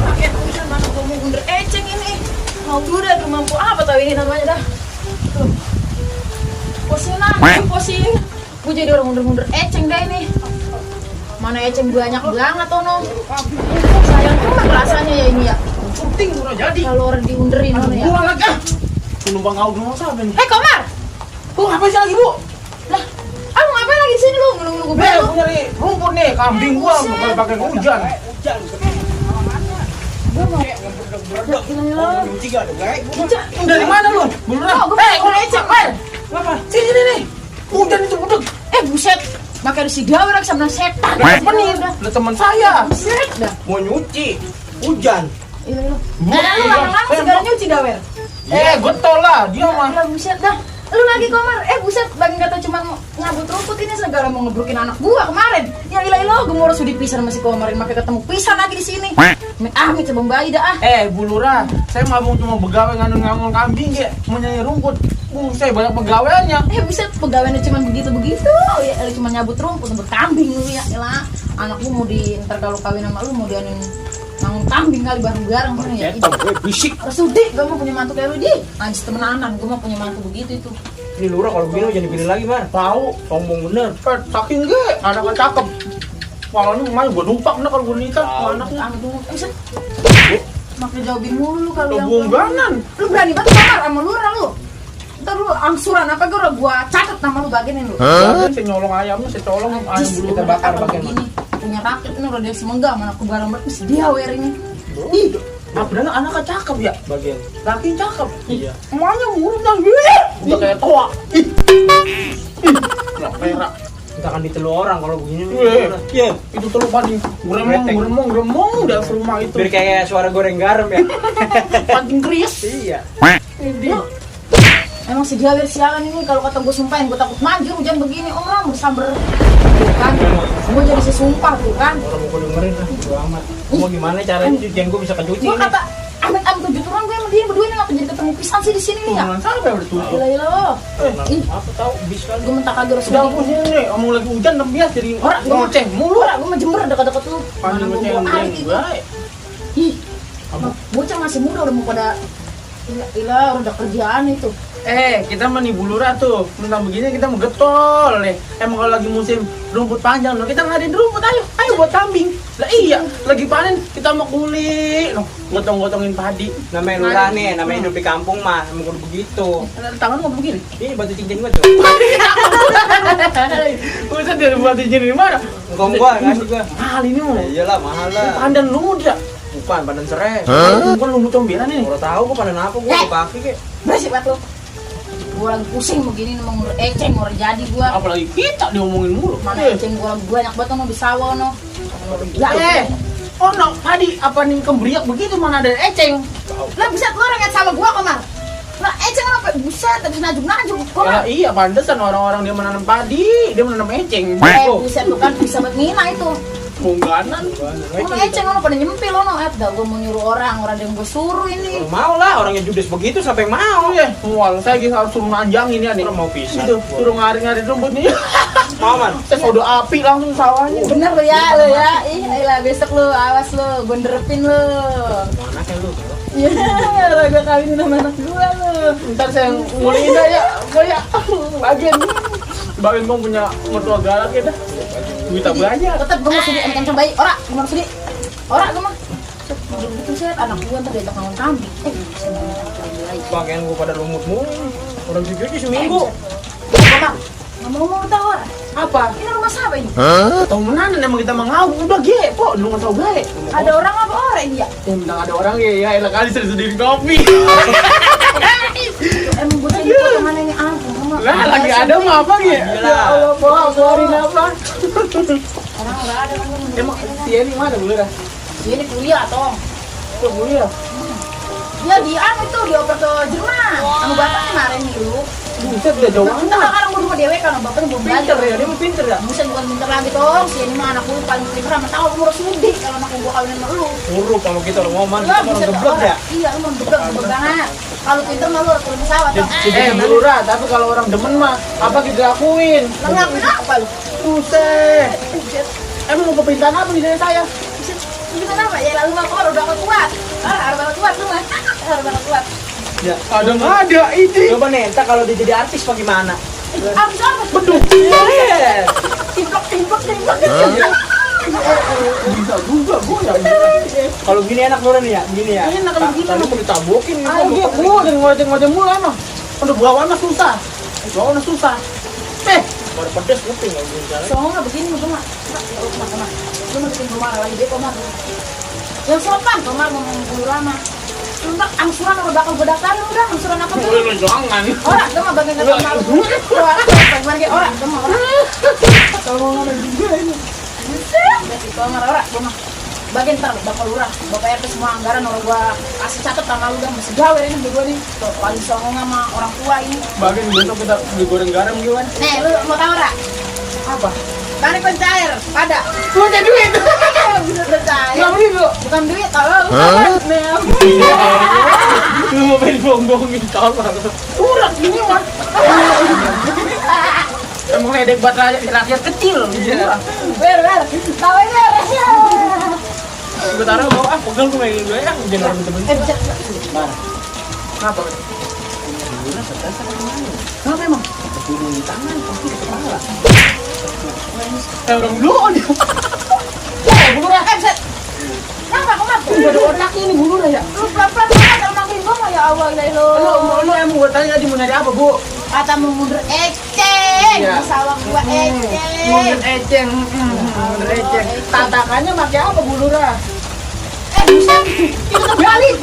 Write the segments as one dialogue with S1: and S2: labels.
S1: Pakai pusing mana gue mau bener eceng ini. Mau udah gak mampu apa tau ini namanya dah. Tuh. Posing. Gue jadi orang mundur-mundur eceng dah ini. Mana eceng banyak banget Ono. Sayang banget rasanya ya ini ya.
S2: Penting udah jadi.
S1: Kalau orang diunderin Ono ya.
S2: Gua lagi ah. Penumpang kau dulu siapa nih?
S1: Komar.
S2: Bu, ngapain sih lagi, Bu?
S1: Lah, aku ngapain lagi di sini lu? Nunggu
S2: Nih,
S1: lu.
S2: aku nyari rumput nih, kambing gua bukan pakai hujan.
S1: Gue mau.
S2: Dari mana lu? Beneran?
S1: Gue eceng, Mar.
S2: Kenapa? Sini nih. Hujan itu budek.
S1: Buset. Makai si gawe lagi sama setan.
S2: Bener. Lah teman saya.
S1: Buset dah.
S2: Mau nyuci. Hujan.
S1: Iya. Lu lama-lama segala nyuci gawer.
S2: Getol lah dia mah.
S1: Lah buset dah. Lu lagi Komar. Buset, bagi kata cuma nyabut rumput ini segala mau ngebrukin anak gua kemarin. Ya ilah gemuruh sudah pisan sama si Komar, makai ketemu pisan lagi di sini. Amit sebelum bayi dah.
S2: Bu Lurah, saya mabung cuma begawe nganun kambing ya, mau nyanyi rumput. Saya banyak pegawaiannya.
S1: Buset, pegawainya cuma begitu. Ya, cuma nyabut rumput, nyabut kambing lu ya. Elah, anak lu mau ntar kalau kawin sama lu mau dianin nangun kambing kali bareng-bareng kan ya.
S2: Gue bisik.
S1: Sudi, gue mau punya mantu kayak lu di. Anjis temenanan, gue mau punya mantu begitu itu.
S3: Ini Lurah kalau begini jangan dipilih lagi, Mar.
S2: Tahu,
S3: Sombong bener.
S2: saking ge, anaknya cakep. Malah nih main gua numpak nih kalau gua nikah sama anaknya.
S1: Anak lu, buset. Makin jawabin mulu lu kalau yang
S2: Bungganan.
S1: lu berani banget Komar sama Lurah lu. Ntar lu angsuran apa gua catat nama lu bagian lu.
S2: Saya nyolong ayamnya, saya colong ayam dulu.
S3: Kita bakar bagian mana?
S1: Ini punya rakyat ini udah dia semenggah mana aku barang banget mesti dia wear ini. Ih,
S2: Padahal anaknya cakep ya.
S3: Bagian.
S2: Laki cakep.
S3: Iya.
S2: Emaknya murung dan udah kayak toa. Nggak perak.
S3: Kita akan ditelu orang kalau begini.
S2: Iya. Itu telur pancing. Gremong dari rumah itu.
S3: Biar kayak suara goreng garam ya.
S2: Pancing keris.
S3: Iya.
S1: lu emang si Jawer sialan ini kalau kata gue sumpahin gue takut manjur hujan begini orang bersabar tuh kan gue jadi sesumpah tuh kan
S3: Orang mau dengerin lah, bodo amat. Mau gimana caranya cucian gue bisa kecuci
S1: gue
S3: ini?
S1: kata amit-amit tujuh turun gue sama dia berdua ini ngapa jadi ketemu pisan sih di sini nih ya.
S2: Sampai udah tutup.
S1: Gila lo. Ih,
S3: Aku tahu bis kali.
S1: gue mentak kagak harus
S2: Sudah aku sini nih, omong lagi hujan tembias jadi
S1: orang gue
S2: ngoceh mulu.
S1: orang gue mau jemur dekat-dekat lu.
S2: Pancing
S1: Mana gue
S2: ngoceh
S1: bawa air gitu. Ih, bocah masih muda udah mau pada Ila udah kerjaan itu.
S2: Kita mah nih Bu Lurah tuh, tentang begini kita mau getol nih. Emang kalau lagi musim rumput panjang, loh kita ngadain rumput, ayo buat kambing. Lah iya, lagi panen kita mau kuli, loh gotong-gotongin padi.
S3: Namanya Lurah nih, namanya hidup di kampung mah, emang kudu begitu.
S2: Tangan mau begini.
S3: Ini batu cincin gua tuh.
S2: Bisa dari buat izin di mana?
S3: Engkong gua, ngasih gua.
S2: Mahal ini mau.
S3: Iyalah, mahal lah.
S2: Pandan lumut ya?
S3: Bukan, padan serai.
S2: Bukan lumut comberan ini.
S3: Kalau tahu gua padan apa gua pakai kek.
S1: Bersih banget lu. Gue lagi pusing begini emang eceng orang jadi gue.
S2: Apalagi kita diomongin mulu.
S1: Mana eceng gue lagi banyak banget no di sawah no.
S2: Ya oh no, tadi apa nih kembriak begitu mana ada eceng?
S1: Lah buset lu orang yang sama gue Komar. Lah eceng apa buset tadi najuk-najuk
S2: Ya
S1: Komar.
S2: iya pantesan orang-orang dia menanam padi, dia menanam eceng.
S1: Buset lu kan bisa buat ngina itu.
S2: Bungganan.
S1: Lu eceng lu pada nyempil lu no. Dah gue mau nyuruh orang yang gue suruh ini.
S3: Mau lah, orangnya judes begitu siapa yang mau?
S2: Oh iya, mual. Saya lagi harus suruh nanjangin ya nih.
S3: Orang mau pisah.
S2: Itu, suruh ngaring-ngaring rumput nih.
S3: Mau man?
S2: Saya sodo api langsung sawahnya.
S1: Bener lu ya. Ih, ayolah besok lu awas lu gue nerepin lu.
S3: Mana kan lu?
S1: Ya, raga kawin sama anak gue lu.
S2: Ntar saya nguliin dah ya. Gue ya, bagian gue punya mertua galak ya dah. Duitnya banyak.
S1: Tetep gue mau sudi kencang bayi. Ora, gue mau sudi. Ora gue mah. Begitu set anak gue ntar diajak ngawin kambing.
S3: Pakaian gua pada lumut mulu. Orang cuci seminggu.
S1: Gue mah ngomong tau Ora.
S2: Apa?
S1: Ini rumah siapa ini?
S2: Tahu menanan emang kita mengau udah ge, po lu nggak tahu gae.
S1: Ada orang apa orang ini ya?
S2: Tentang ada orang ya, elah kali saya sendiri kopi.
S1: Emang gue tadi foto mana ini ampun.
S2: Lah lagi ada mah apa ge? Ya Allah, po, sorry apa?
S1: Orang nggak ada kan?
S2: Emang si Eni mana Bu Lurah?
S1: Dia ini kuliah toh.
S2: Tuh Bu Lurah.
S1: Dia di itu dioper ke Jerman. Sama bapak kemarin nih lu.
S2: Buset udah jauh
S1: Entar
S2: banget.
S1: sekarang gue rumah dewe kan bapaknya belum
S2: Pinter
S1: belajar.
S2: ya, dia mau pinter ya.
S1: Buset bukan pinter lagi toh. Si ini mah anak gue paling pinter sama tahu gue harus sudi kalau anak gue kawin sama lu.
S3: Buruk kalau kita lu ngomong,
S1: Lah
S3: kita orang
S1: bisa
S3: geblek ya.
S1: Iya, lu mau geblek banget. Kalau pinter mah lu harus turun pesawat toh.
S2: Bu Lurah, tapi kalau orang demen mah apa kita lakuin?
S1: Lah ngapain apa lu?
S2: Buset. Emang mau pepintahan apa di diri saya?
S1: Ini kenapa? Ya lalu mah Komar udah kuat. Harus banget kuat lu mah. Harus banget kuat.
S3: Ya.
S2: Ada nggak ada ini?
S3: Coba nih, entar kalau dia jadi artis bagaimana?
S1: Abis apa?
S2: Beduk.
S3: Yes.
S1: Timplok.
S2: Bisa juga gue ya.
S3: Kalau gini enak Nura nih ya, begini ya.
S2: Enak kalau begini.
S3: Tadi mau ditabokin gitu.
S2: Ayo dia ngoceh mulu emang. Udah bawa mah susah. Bawa mah susah.
S3: Baru pedes kuping ya begini caranya.
S1: Soalnya begini lu mah. Komar. Lu mau bikin Komar lagi deh Komar. Yang sopan Komar ngomong dulu lama. Lu tak angsuran udah bakal gue daftarin udah angsuran apa tuh?
S2: Lu jangan.
S1: Orang tuh mah bagian kata malu. Orang tuh mah orang.
S2: Kalau ngomong juga ini.
S1: Berarti Komar orang tuh mah. Bagian ntar bakal lurah, bapak RT semua anggaran orang gua kasih catat tanggal udah masih gawe ini berdua nih. Tuh paling songong sama orang tua ini.
S2: Bagian besok kita digoreng garam gimana?
S1: Nih lu mau tahu ora?
S2: Apa?
S1: Tarik pencair, pada.
S2: Punya duit.
S1: Bisa pencair.
S2: Nggak beli lu.
S1: Bukan duit, kalau
S3: Lu mau main bonggongin kamar.
S2: Urat gini mah. Emang ledek buat rakyat kecil. Iya.
S1: ber, tahu ini ya.
S3: Gue taruh mau pegang gue mainin gue ya, jangan orang temen.
S1: Bisa.
S3: Mana?
S2: Kenapa? Kenapa emang?
S3: Bulu di tangan, pasti di kepala.
S2: Orang dulu dia.
S1: Bulu set. Kenapa Komar?
S2: Udah ada otaknya ini bulu ya.
S1: Lu pelan-pelan banget kalau makin gua mah ya Allah lo.
S2: Lu emang gue tanya tadi mau nyari apa, Bu?
S1: Kata mau mundur eceng.
S2: Iya.
S1: Sawang gua eceng.
S2: Mundur eceng. Mundur eceng. Tatakannya pakai apa bulura?
S1: Buset. Itu terbalik.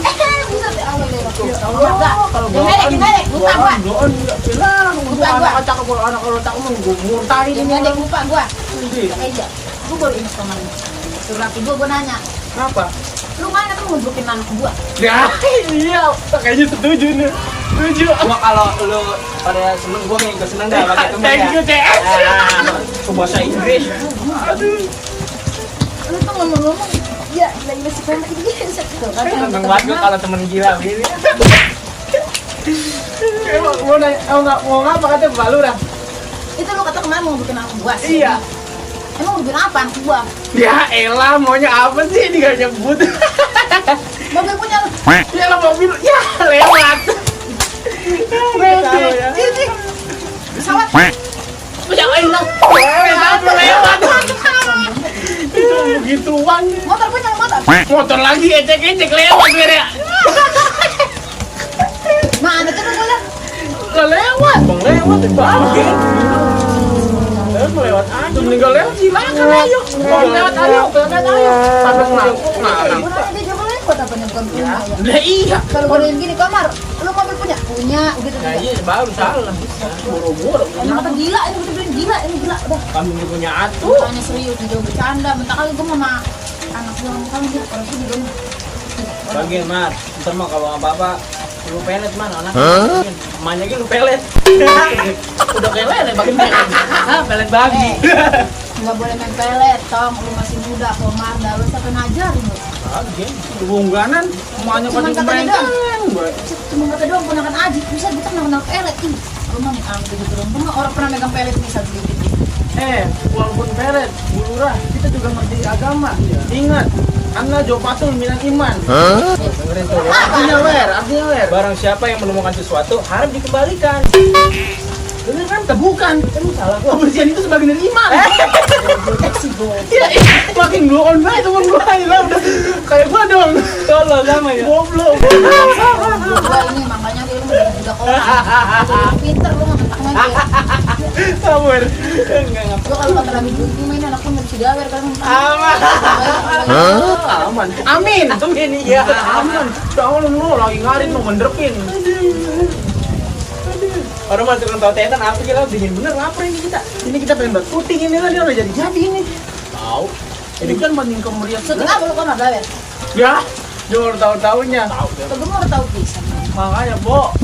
S1: Buset ya Allah lo.
S2: Kalau
S1: Gimana? Lupa gua.
S2: Doan enggak bilang.
S1: Lupa gua.
S2: Anak-anak kalau anak kalau tak mau gue murtahin
S1: Ini
S2: ini.
S1: aja lupa gua.
S2: Iya.
S1: Aja. Gua baru ingat kemarin. Suruh laki gua nanya.
S2: Kenapa?
S1: Lu mana tuh ngeblokin anak gua?
S2: Ya, iya, kayaknya setuju nih. Setuju.
S3: Cuma kalau lu pada seneng, gue yang seneng dah pakai temen
S2: Thank you,
S3: ya.
S2: CS.
S3: Ke bahasa Inggris.
S2: Aduh.
S1: Lu tuh ngomong-ngomong ya lagi masih banget ini
S3: Seneng banget gue kalau temen gila begini.
S2: Emang mau nanya, mau ngapa katanya Pak Lurah?
S1: itu lu kata kemarin mau bikin anak gua sih.
S2: Iya.
S1: Emang mau bikin apa anak gua?
S2: Ya elah, maunya apa sih? Ini gak nyebut.
S1: Mobil punya lu.
S2: Ya lah mobil, ya lewat.
S3: Tahu ya.
S1: Ini pesawat.
S2: Ya elah, lewat. Itu begituan.
S1: Motor punya motor.
S2: Motor lagi ecek-ecek lewat ya.
S1: Mana tuh gua liat?
S2: Lah lewat.
S3: Bang lewat di bangkit.
S2: Lewat aja. Meninggal lewat silakan ayo. Mau lewat ayo. Lewat ayo. Sampai ngelakuk.
S1: Orang dia juga lewat apa nih bukan punya ya?
S2: Lah iya.
S1: Kalau gua liat gini Komar, lu mobil punya? Punya, udah tuh.
S3: Nah iya baru salah.
S2: Boro-boro.
S1: Emang kata gila, ini bener-bener gila, ini gila udah.
S3: Kami ini punya atu.
S1: Bukannya serius, jauh bercanda. Bentar kali gua sama anak gua ngomong dia orang sini juga.
S3: Bagian Mar, ntar mah kalau apa-apa lu pelet mana anak emaknya gitu lu pelet.
S2: Udah kayak lele bagian pelet.
S3: Pelet babi.
S1: Nggak boleh main pelet, tong. Lu masih muda, Komar. Dah lu sampai ngajarin lu.
S3: Bagian.
S2: Hubunganan semuanya
S1: Cuman
S2: pada
S1: katanya
S2: kembangkan.
S1: Cuma kata doang ponakan Aji, bisa kita kenal pelet nih. Lu mah nih angkat gitu dong. Cuma orang pernah megang pelet bisa sedikit.
S2: Walaupun pelet, bulurah, kita juga ngerti agama. Ingat, Anda Jopatul minang iman.
S3: Dengerin tuh ya.
S2: Artinya wer.
S3: Barang siapa yang menemukan sesuatu harus dikembalikan.
S2: Bener kan? Bukan.
S3: Emang salah gua.
S2: Kebersihan itu sebagian dari iman.
S1: Si gua.
S2: Iya, makin blow on banget temen gua ini lah udah kayak gua dong.
S3: Tolong sama ya.
S2: Goblok.
S1: Gua ini makanya dia udah budak orang. Pinter lu ngetak aja.
S2: Sabar.
S3: Enggak ngapa.
S1: Gua kalau kata lagi bunting main anak lu bisa gawer kan.
S2: Aman. Amin.
S3: Amin iya.
S2: Aman. Jangan lu lagi ngarin mau menderpin.
S3: Orang masuk ke tetan apa kita dingin bener lapar ini kita.
S2: Ini kita pengen buat puting ini lah dia udah jadi ini.
S3: Tahu.
S2: Ini kan banding kemeriah.
S1: Setengah lu Komar gawer.
S2: Ya, jangan tahu-tahunya.
S3: Tahu.
S1: Tuh gua mau tahu bisa.
S2: Makanya, Bo.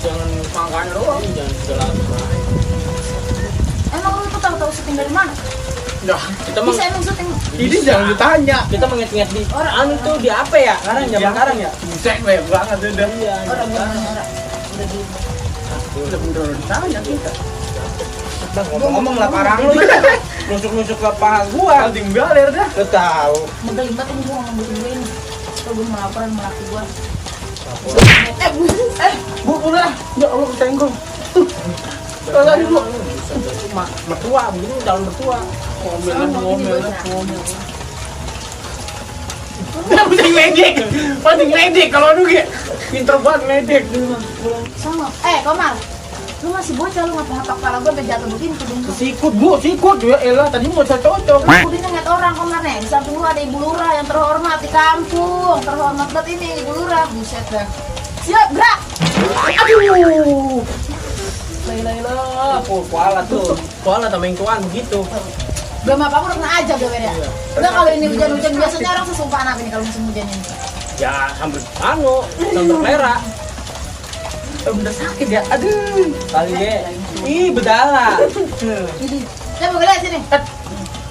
S3: Jangan makanya doang. Jangan segala
S1: Emang lu tuh tahu-tahu syuting dari mana?
S2: Dah,
S3: kita mah
S1: Bisa emang syuting.
S2: ini jangan ditanya.
S3: kita mengingat-ingat di orang tuh di apa ya? Sekarang zaman sekarang ya.
S2: Buset, banyak banget udah.
S3: Iya.
S1: Orang orang udah di
S2: Udah bener ditanya kita.
S3: Ngomong-ngomong lah parang lu. nusuk-nusuk ke paha gua.
S2: Anjing galer dah.
S3: Lu tahu.
S1: Megelimat ini gua ngomong gue ini. Kalau gue melaporan sama laki gua.
S2: Bu, udah. Ya Allah, kesenggol. Kalau ini bu.
S3: Mertua, begini calon mertua.
S2: Ngomel. Dia pusing ledek. Paling ledek kalau lu kayak pinter banget ledek.
S1: Sama. Komar. Lu masih bocah lu ngapa-ngapa kepala gua sampai jatuh begini tuh.
S2: Sikut bu, sikut ya elah tadi mau saya cocok.
S1: Aku ini ngeliat orang Komar nih. Di samping lu ada Ibu Lurah yang terhormat di kampung. Terhormat banget ini Ibu Lurah. Buset dah. Siap, gerak.
S2: Aduh.
S1: Lailah.
S3: Kuala tuh. Kuala tameng tuan begitu.
S1: Udah mah kamu udah kena aja udah beda. Udah kalau ini hujan-hujan biasanya orang sesumpah anak ini kalau musim hujan ini.
S3: Ya sambil sambil merah.
S2: Udah sakit ya. Aduh.
S3: Kali dia. Ih, bedala.
S1: Ini. Coba gue lihat sini.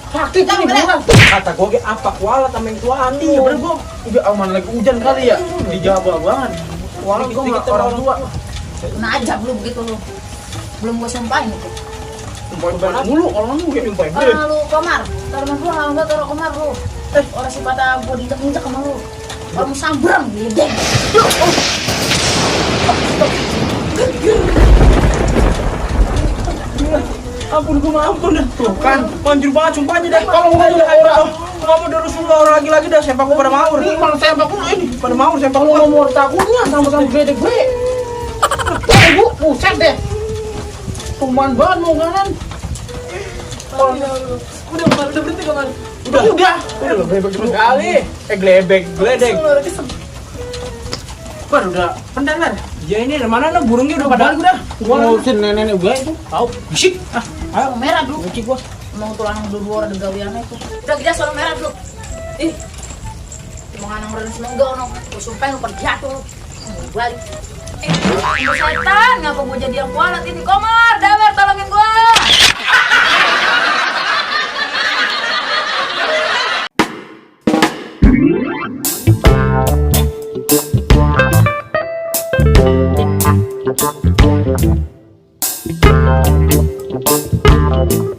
S2: Sakit
S1: Jangan
S2: ini
S1: berat.
S2: beneran.
S3: Kata gua ge apa kuala tameng tuan.
S2: Iya bener gua udah aman lagi hujan kali ya. Di Jawa banget.
S3: Kuala gua
S2: Dikit-dikit
S3: nggak
S2: orang tua.
S1: Kena aja belum begitu lu. Belum gue sumpahin itu.
S2: Sumpahin mulu kalau lu kayak sumpahin.
S1: Lu Komar, taruh gua enggak enggak taruh Komar lu. Orang si pada gua diinjak-injak sama lu. Orang sambrang gede.
S2: Ampun gua ampun dah.
S3: Tuh kan, manjur banget sumpahnya dah. Kalau gua udah orang kamu udah Rasulullah orang lagi dah sempak gua pada maur.
S2: Ini malah sempak lu ini.
S3: Pada maur sempak
S2: Kalau
S3: gua.
S2: ngomong takutnya sama gede gue. Ibu, buset deh. Kuman banget mau kanan.
S1: Udah berhenti Komar.
S2: Udah.
S3: Glebek terus kali. Glebek, gledek.
S2: Bar udah pendengar.
S3: Ya ini dari mana lo burungnya udah pada
S2: Balik udah.
S3: Gua ngurusin nenek gue itu. Tahu. Bisik.
S1: Ayo merah dulu.
S3: Kunci gua.
S1: Emang tulang dua orang degawiannya itu. Udah kita soal merah dulu. Ih. Mau nganang meren semenggau no. Gua sumpahin lu pergi jatuh lu. Balik. Setan, ngapa gua jadi yang kualat ini? Komar, Damer tolongin gua.
S4: Thank you.